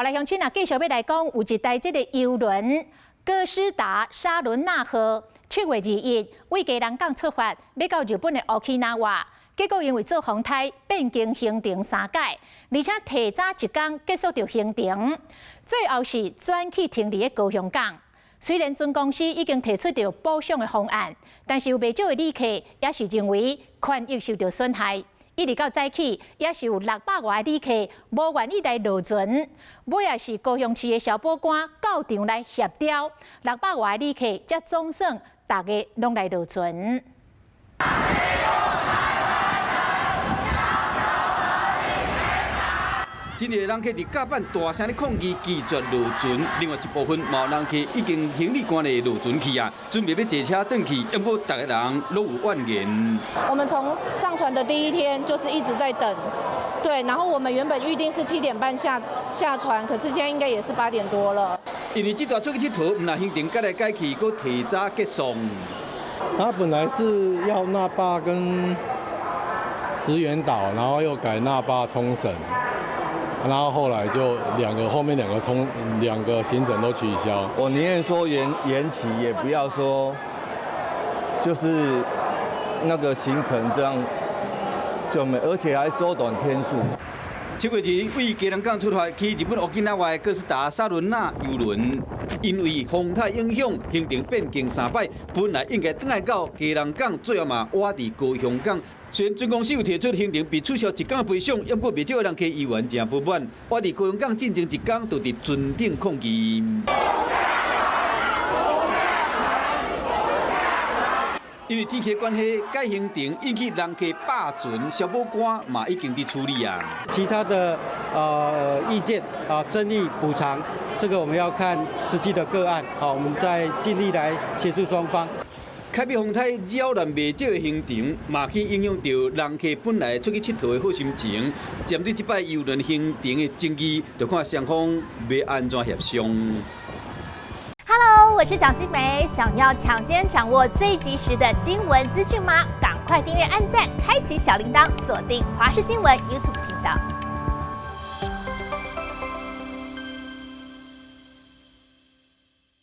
來鄉親啊，繼續欲來講，有一台這个郵輪哥斯達沙倫納號，7月21對基隆港出發，欲到日本的 Okinawa，結果因為做風颱變更行程三擺，而且提早一工結束著行程，最後是轉去停佇咧高雄港。雖然船公司已經提出著補償的方案，但是有袂少的旅客也是認為權益受著損害。一直到早起，也是有600外旅客無願意來落船，尾仔是高雄市的消保官到場來協調，600外旅客才總算逐家攏來落船。真濟人客佇甲板大聲咧抗議，拒絕落船。另外一部分嘛有人客已經行李關咧落船去啊，準備欲坐車轉去。毋過逐个人攏有怨言。我們從上船的第一天就是一直在等，對，然後我們原本預定是7點半下船，可是現在應該也是8點多了。因為這逝出去𨑨迌，毋但行程改來改去，閣提早結束。他本來是要那霸跟石垣島，然後又改那霸沖繩。然後後來就兩個後面兩個衝兩個行程都取消。我寧願說延期，也不要說就是那個行程這樣就沒，而且還縮短天數。7月2日對基隆港出發去日本 Okinawa 的哥斯達沙倫納郵輪，因為風颱影響，行程變更三擺，本來應該轉來到基隆港，最後嘛倚佇高雄港。雖然船公司有提出行程被取消一工賠償，毋過袂少人客猶原誠不滿，倚佇高雄港進前一工就佇船頂抗議。因為天氣關係，改行程引起人客罷船，消保官嘛已經佇處理啊。其他的意見啊，爭議補償，這個我們要看實際的個案，好，我們再盡力來協助雙方。開比風颱擾亂袂少的行程，嘛去影響著人客本來出去𨑨迌的好心情。針對這擺郵輪行程的爭議，就看雙方欲按怎協商。 Hello，我是蔣新梅，想要搶先掌握最及時的新聞資訊嗎？趕快訂閱、按讚、開啟小鈴鐺，鎖定華視新聞 YouTube 頻道。